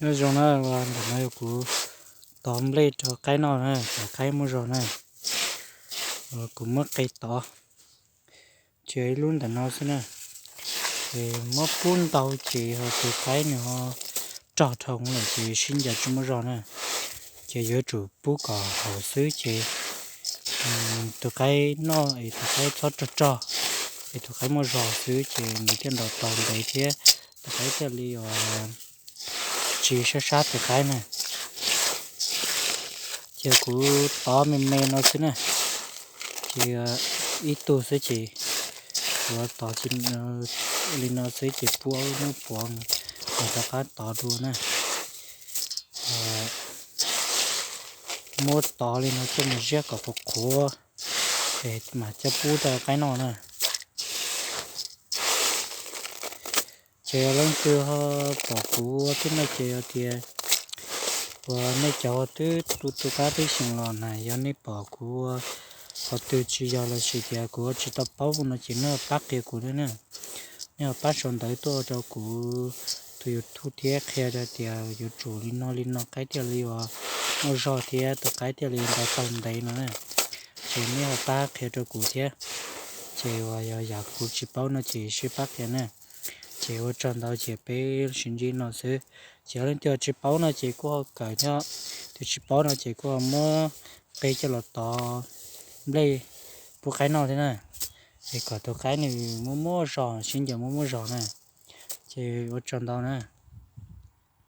Nyob zoo na, ntawm no yog kuv tov nplej rau qaib noj na, kom qaib muaj zog na. Kuv muab qe tov, tsuas ib lub ntawm no xwb na. Ces muab pub ntau ces ho tus qaib nws ho rog dhau lawm ces sib ncaws tsis muaj zog na. Ces yuav tsum pub kom haum xwb ces tus qaib noj es tus qaib txhob rog rog, es tus qaib muaj zog xwb ces nws thiaj ntaus tau ntev thiab tus qaib thiaj li uas tsis sab sab tus qaib na. Ces kuv tov me me no xwb na, ces ib tug xwb ces kuv tov li no xwb ces pub hnub puav mus rov qab tov dua na. Muab tov li no coj mus ziab kom qhuav qhuav es mam coj pub rau qaib noj na. Ces yog leej twg ho pom kuv ua thiab no ces yog tias uas nej cov twb tu tu qab tib xyeem los na, yog nej pom kuv ua qhov twg tsis yog los sis tias kuv ua tsis tau paub no ces nej ho pab qhia kuv thiab na. Nej ho pab sau ntawv tuaj rau kuv tus YouTube thiab qhia rau tias yuav tsum li no li no qaib thiaj li uas muaj zog thiab tus qaib thiaj li ntaus tau ntev no na. Ces nej ho pab qhia rau kuv thiab. Ces uas yog yam kuv tsis paub no ces sib pab qhia na. Ces ua tsaug ntau ces peb sib ntsib no xwb. Ces yog leej twg tsis paub no ces kuj ho kawm thiab, tus tsis paub no ces kuj ho muab qe coj los tov nplej pub qaib noj thiab na. Es kom tus qaib nws muaj muaj zog, sib ncaws muaj muaj zog na. Ces ua tsaug ntau na.